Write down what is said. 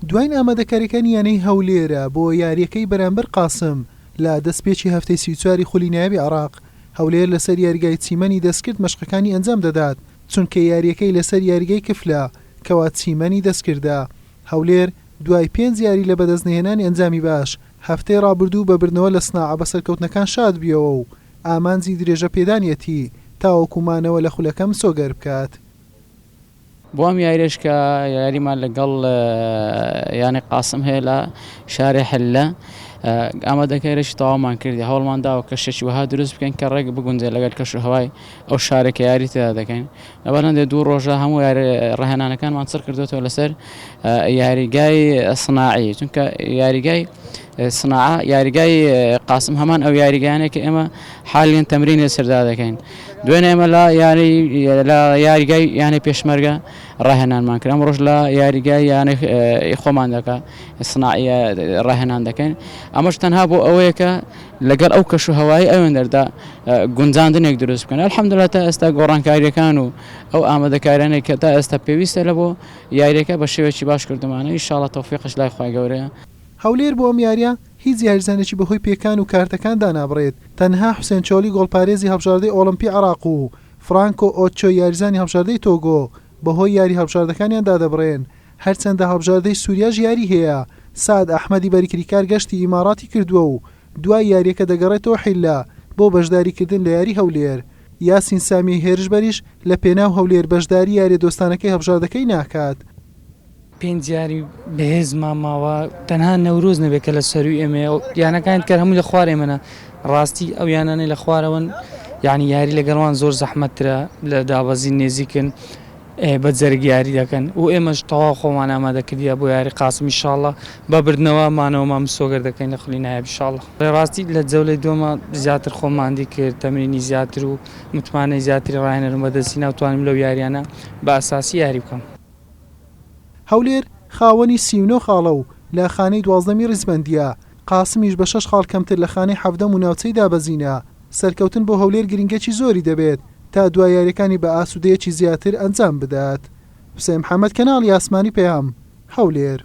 دواین ئامادەکاریەکانی یانەی هەولێرە بۆ یاریەکەی بەرامبەر قاسم لە دەستپێکی هەفتەی 34 ی خولی نایابی عێراق، هەولێر لەسەر یاریگای چیمەنی دەستکرد مەشقەکانی ئەنجام دەدات، چونکە یاریەکەی لەسەر یاریگای کفلە کەوا چیمەنی دەستکردە. هەولێر دوای پێنج یاری لە بەدەستنەهێنانی ئەنجامی باش، هەفتەی رابردوو بە بردنەوە لە سناعە بە سەرکەوتنەکان شاد بوویەوە و ئامانجی درێژە پێدانیەتی تاوەکو مانەوە لە خولەکە مسۆگەر بکات. بۆ ئەم یاریەش کە یاریمان لەگەڵ یانەی قاسم هەیە لە شاری حلە ئامادەکاریی تەواومان کردی هەوڵمان داوە کەشێکی وەها دروست بکەین کە ڕێک بگونجێت لەگەڵ کەش و هەوای ئەو شارێک کە یاری تێدا دەکەین لەبەر هەندێک دوو ڕۆژە هەموو ڕاهێنانەکانمان چڕ کردوێتەوە لەسەر یاریگای سناعی چونکە یاریگای سناعە یاریگای قاسم هەمان ئەو یاریگانەیە کە ئێمە حالیان تەمرینی لەسەردا دەکەین دوێنێ ئێمە لە یاری لە یاریگای یانەی پێشمەرگە ڕاهێنانمان کرد ئەمڕۆش لە یاریگای یانەی خۆمان دەکا سناعیە ڕاهێنان دەکەین ئەمەش تەنها بۆ ئەوەیە کە لەگەڵ ئەو کەش و هەوایی ئەوێندەردا گونجاندنێک دروست بکەن الحمدلله تا ئێستا گۆڕانکاریەکان و ئەو ئامادەکاریانەی کە تا ئێستا پێویستە لە بۆ یاریەکە بە شێوەیەکی باش کردومانە ان شاء الله تەوفیقش لای خوای گەورەیە. هەولێر بۆ ئەم یارییە هیچ یاریزانێکی بەهۆی پێکان و کارتەکان دانابڕێت، تەنها حوسێن چۆلی گۆڵپارێزی هەڵبژاردەی ئۆڵۆمپی عێراق و فرانکۆ ئۆتچۆی یاریزانی هەڵبژاردەی تۆگۆ بەهۆی یاری هەڵبژاردەکانیان دادەبڕێن، هەرچەندە هەڵبژاردەی سوریاش یاری هەیە، سەعد ئەحمەدی بەرگریکار گەشتی ئیماڕاتی کردووە و دوای یارییەکە دەگەڕێتەوە حیلە بۆ بەشداریکردن لە یاری هەولێر. یاسین سامیی هێرشبەریش لە پێناو هەولێر بەشداری یارییە دۆستانەکەی هەڵبژاردەکەی ناکات. پێنج یاری بەهێزمان ماوە تەنها نەورۆز نەبێت کە لە سەروی ئێمەیە یانەکانی کە هەموو لە خوار ئێمەە ڕاستی ئەو یانانەی لە خوارەوەن یعنی یاری لەگەڵوان زۆر زەحمەتترە لە دابەزین نێزیکن بە جەرگ یاری دەکەن و ئێمەش تەواو خۆمان ئامادە کردیە بۆ یاری قاسم ئیشاڵڵا بە بردنەوە مانەوەمان مسۆگەر دەکەین لە خولی نایاب ئیشاڵڵا. ڕاستی لە جەولەی دووەما زیاتر خۆم ماندی کرد تەمرینی زیاتر و متمانەی زیاتری ڕاهێنەرم بەدەستهینا و توانیم لەو یاریانە بە ئەساسی یاری بکەم. هەولێر خاوەنی 39 خاڵە و لە خانەی دوازدەمی ریزبەندییە، قاسمیش بە شەش خاڵ کەمتر لە خانەی حەڤدەم و ناوچەی دابەزینە، سەرکەوتن بۆ هەولێر گرنگیەکی زۆری دەبێت تا دوا یاریەکانی بە ئاسودەیەکی زیاتر ئەنجام بدات. حوسێن محەمەد کەناڵی ئاسمانی پەیام، هەولێر.